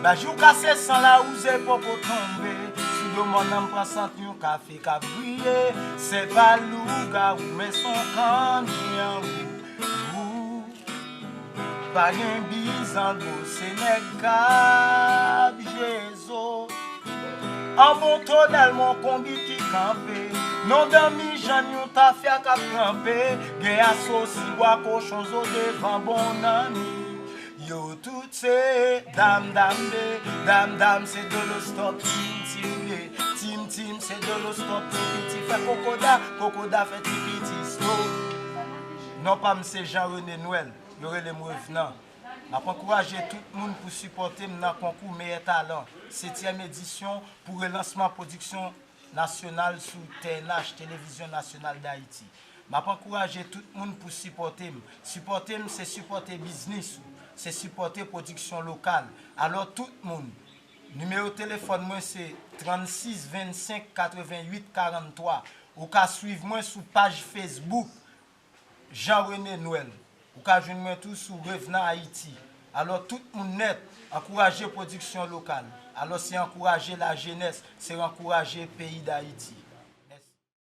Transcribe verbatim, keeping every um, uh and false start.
Maji w kase san lawouze poko tonbe. Sou do mòn nan m pran sant yon kafe k ap griye. Se pa lougawou men s on kannji an wou. Pa gen bizango, se nèg k ap jwe zo. An bon tonèl, m on konbit ki kanpe. Non danmi, jann yon tafya k ap tranpe. Gen asosi bwa kochon zo devan bon nanni. Yo tout se dam dam de, dam dam se dolo stop, tim tim de, tim tim se dolo stop, ti piti fè kokoda, kokoda fè ti piti stop. Non pa m se Jean René Noël, yo rele m Revenan. M ap ankouraje tout moun pou sipòte m nan konkou Meyè Talan, setyèm edisyon pou relansman pwodiksyon nasyonal sou T N H, Televizyon Nasyonal d Ayiti. M ap ankouraje tout moun pou sipòte m. Sipòte m, se sipòte biznis ou, se sipòte pwodiksyon lokal. Alò, tout moun, nimewo telefòn mwen se trannsis vennsenk katrevennuit karanntwa. Ou ka swiv mwen sou paj Facebook Jean René Noël. Ou ka jwenn mwen tou sou Revenan Ayiti. Alò, tout moun nèt, ankouraje pwodiksyon lokal. Alò, se ankouraje lajenès, se ankouraje peyi Dayiti.